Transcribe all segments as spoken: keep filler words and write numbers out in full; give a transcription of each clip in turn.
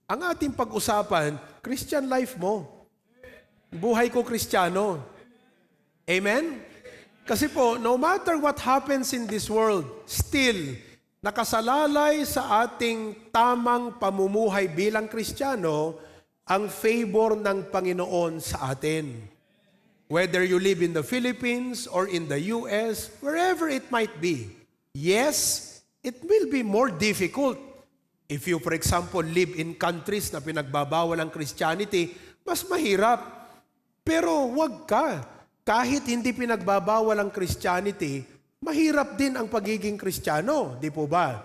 Ang ating pag-usapan, Christian life mo. Buhay ko Kristiyano. Amen? Kasi po, no matter what happens in this world, still, nakasalalay sa ating tamang pamumuhay bilang Kristiyano ang favor ng Panginoon sa atin. Whether you live in the Philippines or in the U S, wherever it might be, yes, it will be more difficult. If you, for example, live in countries na pinagbabawal ang Christianity, mas mahirap. Pero wag ka. Kahit hindi pinagbabawal ang Christianity, mahirap din ang pagiging Kristiyano, di po ba?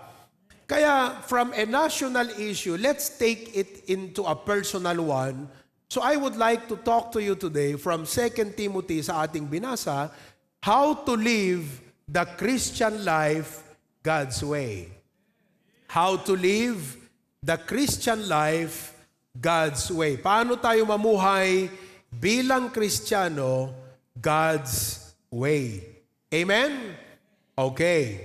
Kaya from a national issue, let's take it into a personal one. So I would like to talk to you today from Second Timothy sa ating binasa, how to live the Christian life God's way. How to live the Christian life God's way. Paano tayo mamuhay bilang Kristiyano God's way? Amen? Okay.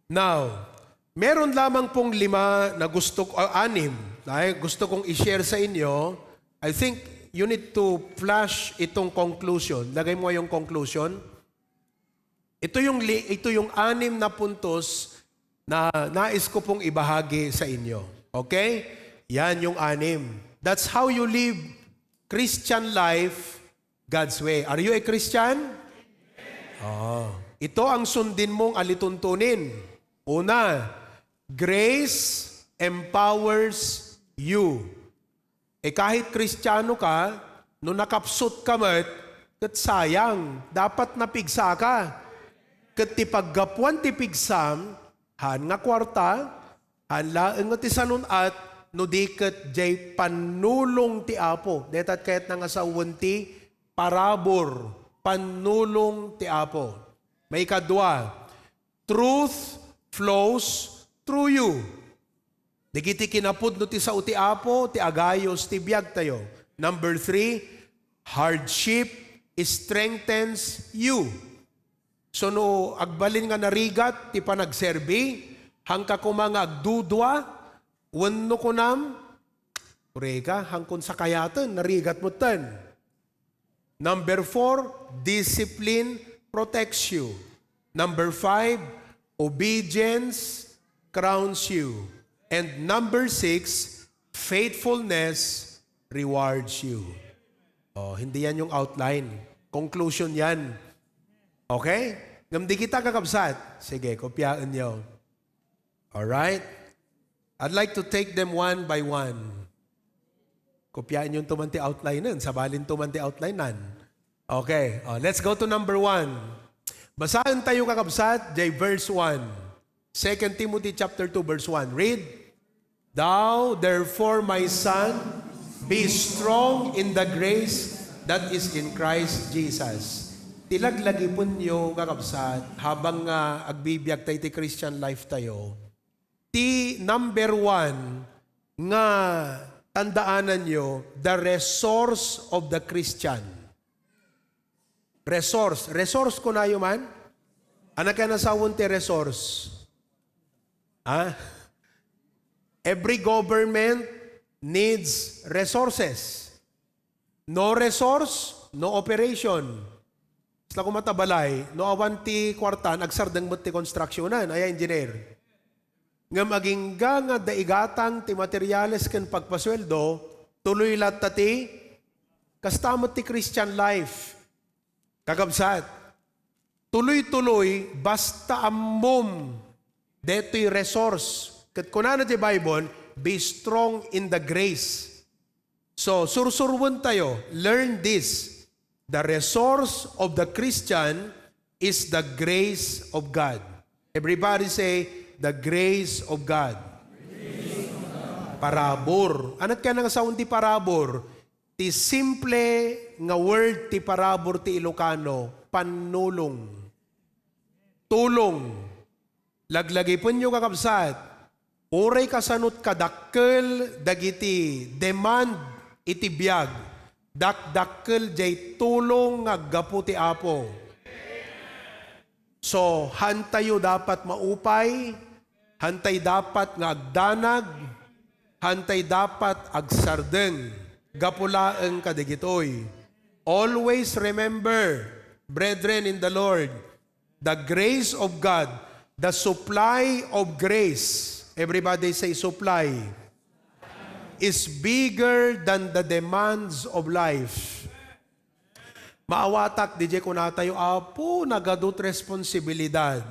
Now, meron lamang pong lima na gusto ko, ah, anim, ay, gusto kong i-share sa inyo. I think you need to flash itong conclusion. Lagay mo yung conclusion. Ito yung, li- ito yung anim na puntos na nais ko pong ibahagi sa inyo. Okay? Yan yung anim. That's how you live Christian life God's way. Are you a Christian? Oh. Ito ang sundin mong alituntunin. Una, grace empowers you. Eh, kahit Kristiyano ka, no nakapsut ka met, ket sayang, dapat napigsa ka. Ket ti paggapuan ti pigsam, haan nga kuarta, haan laeng nga ti salun-at, no di ket jay pannulong ti Apo. Dayta kayatna nga sawen ti parabur, pannulong ti Apo. Maikadua, truth flows through you. Dagiti kinapudno ti sao ti Apo, ti agayos ti biagtayo. Number three, hardship strengthens you. So no agbalin nga narigat ti panagserbi, hangka koma nga agdudua, wenno kunam, "Ureka, hangkon sakayaten, narigat metten." Number four, discipline protects you. Number five, obedience crowns you. And number six, faithfulness rewards you. Oh, hindi yan yung outline. Conclusion yan. Okay? Ngem di kita kakabsat. Sige, kopyaen nyo. Alright? I'd like to take them one by one. Kopyaen yun to man ti outline-en. Sabalin to man ti outline-an. Okay. Oh, let's go to number one. Basaen tayo, kakabsat, jay verse one. Second Timothy chapter two, verse one. Read, "Thou, therefore, my son, be strong in the grace that is in Christ Jesus." Ti laglagipenyo, kakabsat, habang nga agbibiag tayo ti Christian life tayo, ti number one nga tandaananyo, the resource of the Christian. Resource. Resource kunayo man? Ania kaya nasawen ti resource? Ha? Every government needs resources. No resource, no operation. Basta kung matabalay, no awan ti kuartan, agsardeng met ti constructionan. Aya, engineer? Ngem agingga nga daigatang ti materyales ken pagpasueldo, tuloy latta ti, kasta met ti Christian life. Kakabsat, tuloy-tuloy, basta ammom detoy resource. Ket kunana ti Bible, "Be strong in the grace." So, sursurwen tayo, learn this. The resource of the Christian is the grace of God. Everybody say, "The grace of God." Parabur. Ania kaya nga sawen ti parabur? Ti simple nga word ti parabur ti Ilocano, pannulong. Tulong. Laglagipenyo, kakabsat, uray kasanot kadakkel dagiti demand iti biag, dakdakkel jay tulong nga aggapu ti Apo. So, hantayo dapat maupay, hantay dapat nga agdanag, Haantay dapat agsardeng gapu laeng kadagitoy. Always remember, brethren in the Lord, the grace of God, the supply of grace, everybody say supply, is bigger than the demands of life. Maawatak, diay kunatayo, "Apo, nagadu ti responsibilidad."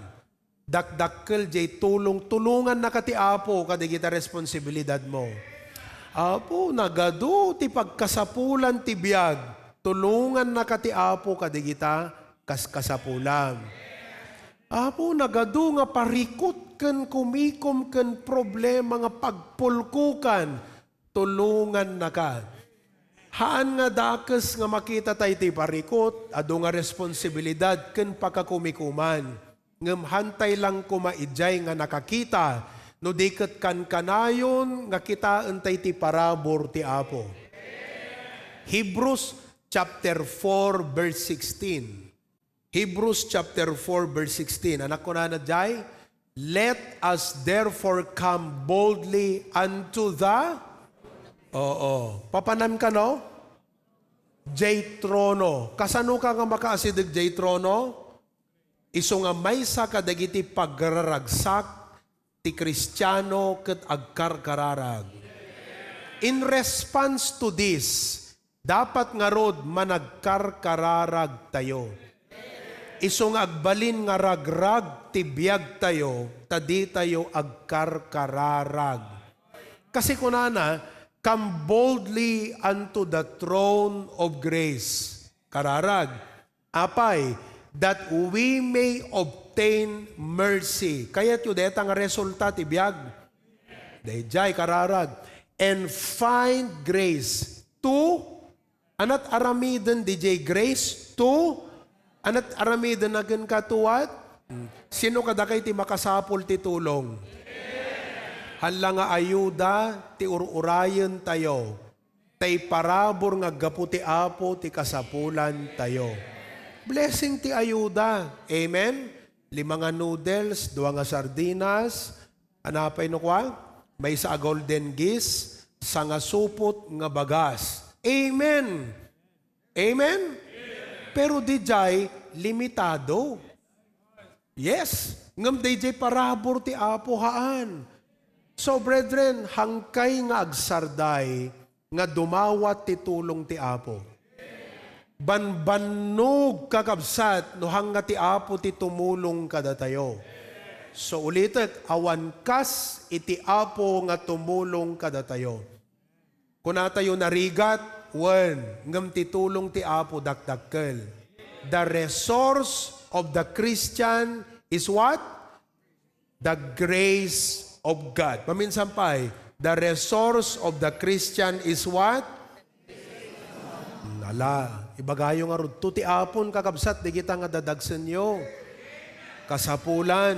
Dakdakkel diay tulong, tulongannaka ti Apo kadagita responsibilidad mo. "Apo, nagadu ti pagkasapulan ti biag." Tulongannaka ti Apo kadagita kaskasapulam. "Apo, nagadu nga parikut ken kumikom ken problema nga pagpulkokan." Tulongannaka. Haan nga dakes nga makita tay ti parikut, adu nga responsibilidad ken pakakumikuman. Ngem haantay lang koma idiay nga nakakita, no di ket kankanayon nga kitaen tay ti parabur ti Apo. Hebrews chapter four, verse sixteen. Hebrews chapter four, verse sixteen. Anak, kunana diay, "Let us therefore come boldly unto the," oo. Papanam kano? "Jay trono." Kasano ka nga makaasideg jay trono? Isu nga maysa kadagiti pagraragsak ti Kristiano ket agkarkararag. In response to this, dapat ngarud managkarkararagtayo. Isu nga agbalin nga ragrag ti biagtayo, ta ditayo agkarkararag. Kasi kunana, "Come boldly unto the throne of grace." Kararag. Apay, "that we may obtain mercy." Kayatyo dayta nga resulta ti biag? Daydiay, kararag. "And find grace to," anat aramiden diay grace? To, anat aramiden a kenka to what? Hmm. Sino kadakay ti makasapul ti tulong? Hala nga ayuda ti ur-urayentayo. Ta iparabur nga aggapu ti Apo ti kasapulantayo. Blessing ti ayuda. Amen? Lima nga noodles, dua nga sardinas, anapay no kua? Maysa a golden geese, sanga supot nga bagas. Amen! Amen? Pero didiay, limitado. Yes, ngem daydiay parabur ti Apo, haan. So, brethren, hangkay nga agsarday nga dumawat ti tulong ti Apo. Banbannog, kakabsat, no hangga ti Apo ti tumulong kadatayo. So, ulitek, awan kas iti Apo nga tumulong kadatayo. Kunatayo narigat, wen, ngem ti tulong ti Apo dakdakkel. The resource of the Christian is what? The grace of God. Maminsan pay, the resource of the Christian is what? Ala, ibagayo ngarud to ti Apon, kakabsat, dagita nga dadagsenyo. Kasapulan,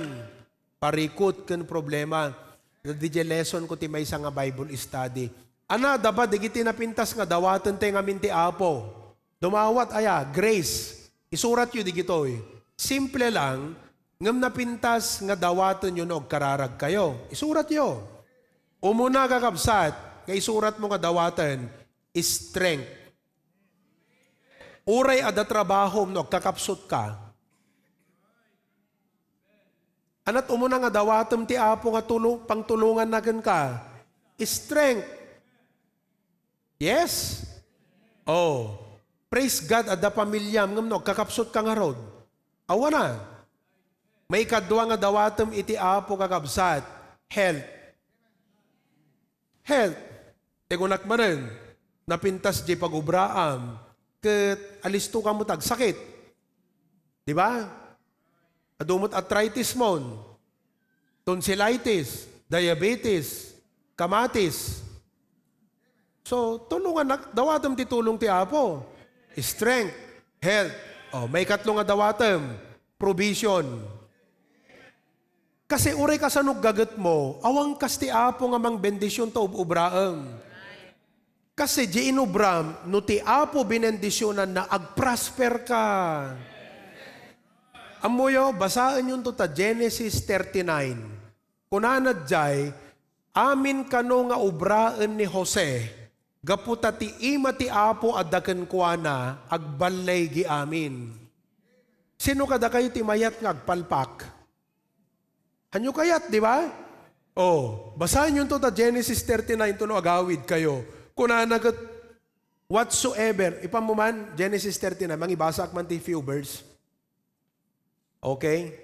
parikut ken problema. Didiay lesson ko ti maysa nga Bible study. Anada ba dagiti napintas nga dawaten tay ngamin ti Apo? Dumawat aya, grace. Isuratyo digitoy. Simple lang, ngem napintas nga dawatenyo no agkararagkayo. Isuratyo. Umuna, kakabsat, nga isuratmo nga dawaten, strength. Uray adda trabahom no agkakapsutka. Anat umuna nga dawatem ti Apo nga tulong, pangtulonganna kenka? Strength. Yes? Oh. Praise God, adda pamiliam, ngem no agkakapsutka ngarud? Awan a. Maikadua nga dawatem iti Apo, kakabsat, health. Health. Ti kunak manen, napintas diay pagubraam, ket alisto ka met agsakit. Di ba? Adu met arthritis mon, tonsillitis, diabetes, kamatis. So, tulongan, dawatem ti tulong ti Apo. Strength, health. Oh, maikatlo nga dawatem, provision. Kasi uray kasano gagetmo, awan kas ti Apo nga mangbendision ta ub-ubraem. Kasi di inubram, no ti Apo binendisionanna, agprosper ka. Ammoyo, basaenyo to ta Genesis thirty-nine. Kunana diay, Amin kano nga obraen ni Jose, gapu ta ti ima ti Apo adda kenkuana, agballaygi amin. Sino kadakayo ti mayat nga agpalpak? Hanyo kayat, di ba? Oh, basaen yun to ta Genesis thirty-nine to no agawid kayo. Kunana ket, whatsoever, ipan mo man, Genesis thirty-nine, mangibasaak man ti few verse. Okay?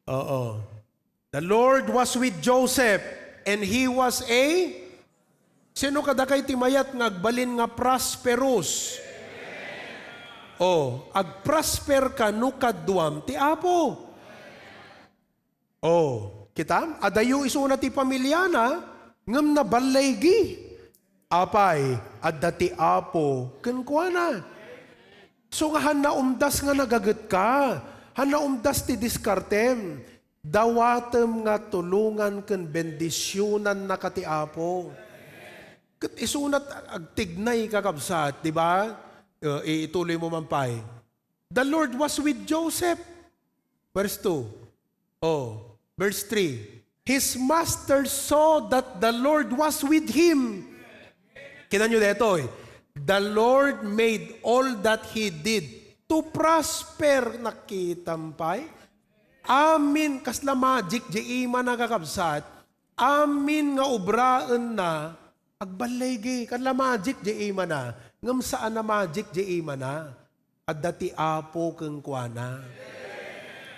Oo. The Lord was with Joseph, and he was a, sino kadakay ti mayat nga agbalin nga prosperous? Oh, agprosper ka no kaduam ti Apo. Oh, kitam? Adayo isuna ti pamiliana, ngem naballaygi. Apay, adda ti Apo kenkuana. So nga han naumdas nga nagagetka, han naumdas ti diskartem, dawatem nga tulongan ken bendisionannaka ti Apo. Ket isunat agtignay, kakabsat, di ba? Eh, ituloy mo man pay. The Lord was with Joseph. Verse two. Oh, verse three. His master saw that the Lord was with him. Kita nyo detoy. The Lord made all that he did to prosper. Nakitam pay? Amin, kasla magic, di ima na, kakabsat. Amin nga obraen na, agballaygi. Kasla magic, di ima na. Ngem saan a magic, di ima na. Adda ti Apo kenkuana.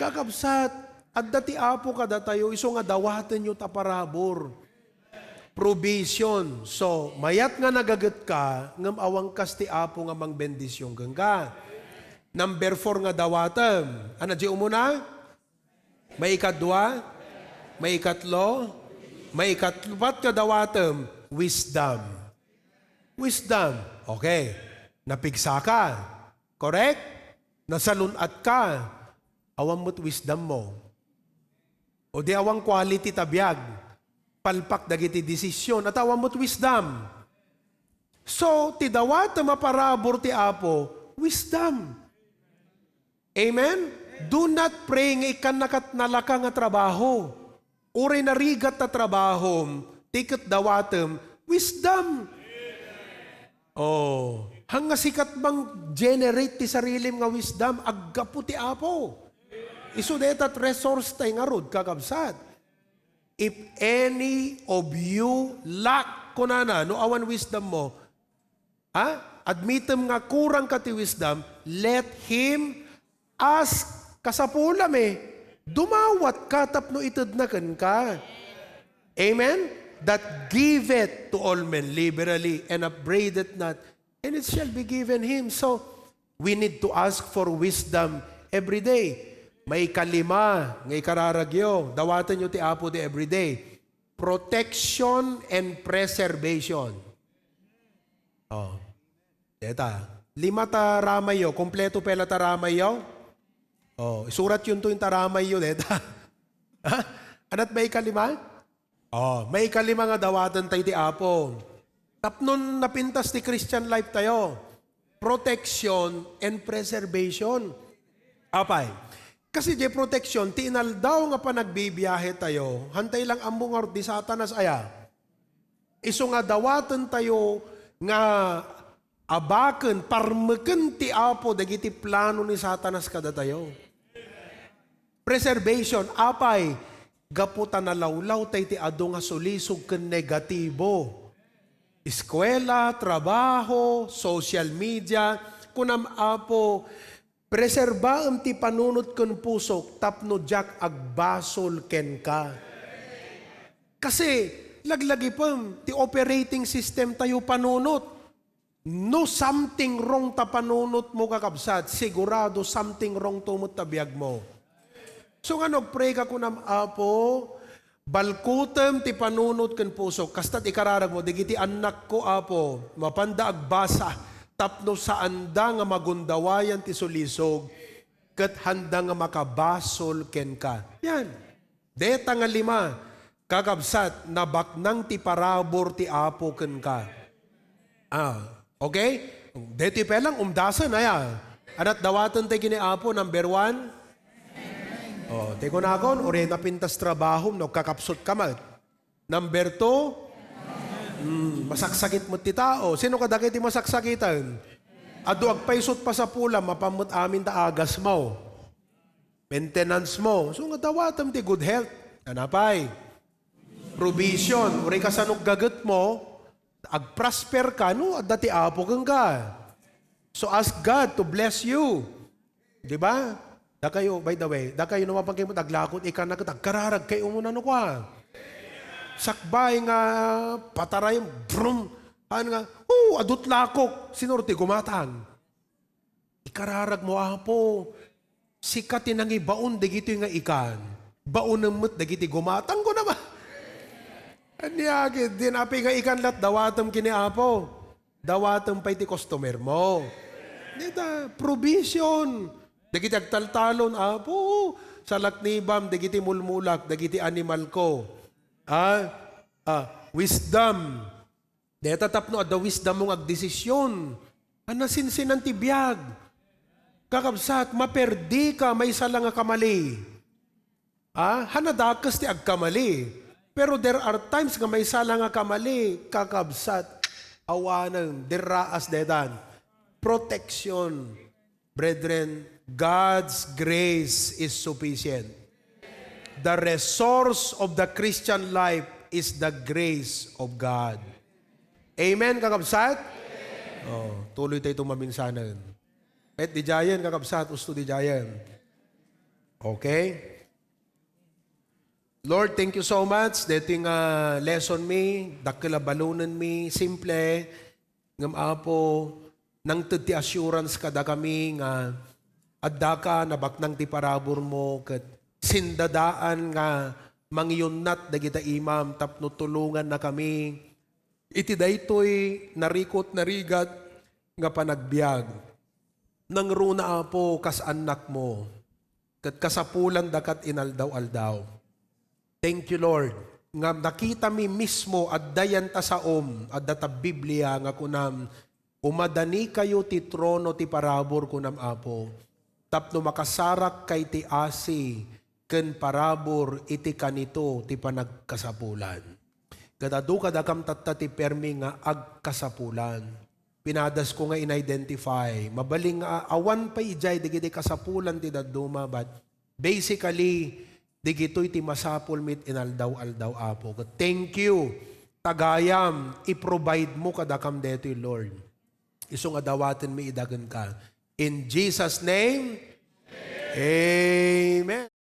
Kakabsat, adda ti Apo kadatayo, isu nga dawatenyo ta parabur. Provision. So, mayat nga nagagetka, ngem awan kas ti Apo nga mangbendision kenka. Number four nga dawatem. Ano, di umuna? Maikadua? Maikatlo? Maikatlupat nga dawatem, wisdom. Wisdom. Okay. Napigsa ka. Correct? Nasalun-at ka. Awan met wisdom mo. O di awan quality ta biag. Palpak dagiti desisyon. At awan met wisdom. So, ti dawatem a parabur ti Apo, wisdom. Amen? Do not pray nga ikkannakat nalaka nga trabaho. Uray narigat ta trabahom, ti ket dawatem, wisdom. Oh, hanga sikat mang generate ti sarilim nga wisdom, aggapu ti Apo. Isu detat resource tay ngarud, kakabsat. If any of you lack, kunana, no awan wisdom mo, Ha? Admitem nga kurang ka ti wisdom, let him ask. Kasapulami, dumawat ka tapno itedna kenka. Amen? That giveth to all men liberally and upbraideth not, and it shall be given him. So, we need to ask for wisdom every day. Maikalima nga ikararagyo, dawatenyo ti Apo di every day. Protection and preservation. Oh. Deta. Lima ta ramayyo. Kompleto pay la ta ramayyo? Oh, isurat yun to yung ta ramayyo, deta. Ha? Anat maikalima? Oh, maikalima nga dawaten tayo ti Apo. Tapnon napintas ti Christian life tayo. Protection and preservation. Apay. Kasi di protection, ti inaldaw nga panagbibiyahe tayo, hantay lang ammo nga di Satanas aya. Isu nga dawaten tayo nga abaken, parmeken ti Apo dagiti plano ni Satanas kadatayo. Preservation, apay, gapu ta nalawlaw tay ti adu nga sulisog ken negatibo. Eskuela, trabaho, social media, kunam, Apo, preserbaem ti panunot ken pusok tapno diak agbasol kenka. Kasi, laglagipem, ti operating system tayo panunot. No something wrong ta panunot mo, kakabsat, sigurado something wrong to met ta biag mo. So nga nagpray ka kunam, Apo, balkutem ti panunot ken pusok. Kasta ti kararag mo, digiti annak ko, Apo, mapanda agbasa, tapno saanda nga magundawayan ti sulisog, ket handa nga makabasol kenka. Yan. Deta nga lima, kakabsat, nabaknang ti parabur ti Apo kenka. Ah, okay? Deti pay lang, umdasen, aya. Anat dawaten tayo kini Apo, number one. Oh, ti kunakon, uri napintas trabahom, no, kakapsut ka met. Number two, mm, masaksakit met ti tao. Sino kadagiti masaksakiten? Adu agpaysot pasapulam, mapan met amin ta agasmo. Maintenance mo. So nga dawatem ti good health. Napay? Provision. Uray kasano gagetmo, agprosper ka, no, adda ti Apo kenka. So ask God to bless you. Di ba? Dakayo, by the way, dakayo no mapan kayo aglakot, ikan na ket agkararag kayo muna no kwa. Sakbay nga pataray, brum, han nga, oh, adut lakok, sinur ti gumatang. Ikararag mo, Apo, sika ti nangibaon dagitoy nga ikan. Baonem met dagiti gumatang ko naman. Ania, din api nga ikan lat, dawatem kini Apo. Dawatem pay ti customer mo. Dita, provision. Dagiti agtaltalon, Apo, salaknibam, dagiti mulmulak, dagiti animal ko. Ah, ah, wisdom. Deta tapno adda wisdom mo nga agdesisyon. A nasinsinan ti biag. Kakabsat, maperdi ka, maysa la nga kamali. Ah, hanadakes ti agkamali. Pero there are times nga maysa la nga kamali, kakabsat, awanen, derraas dedan. Protection. Brethren, God's grace is sufficient. The resource of the Christian life is the grace of God. Amen, kakabsat? Oh, tuloy tayo itong maminsanan. Pet di giant, kakabsat, usto di giant. Okay? Lord, thank you so much. Dito nga lesson mi, dakkel a balunen mi, simple, ngem Apo, nangted ti assurance kadakami nga addaka nabaknang ti parabur mo, ket sindadaan nga mangyunnat dagita imam tapno tulongannakami iti daytoy narikot, narigat nga panagbiag. Nangruna, Apo, kas annakmo, ket kasapulandakat inaldaw-aldaw. Thank you, Lord, nga nakitami mismo, adda yan ta saom, adda ta Biblia nga kunam, "Umadanikayo ti trono ti parabur," kunam, Apo, "tapno makasarak kay ti asi ken parabur iti kanito ti panagkasapulan." Ket adu kadakam tatta ti permi nga agkasapulan. Pinadasko nga in-identify. Mabalin nga awan pay idiay dagiti kasapulan ti dadduma, but basically, digitoy ti masapul met inaldaw-aldaw, Apo. Ket thank you. Tagayam, i-provide mo kadakam detoy, Lord. Isu nga dawaten mi idagenka. In Jesus' name, amen.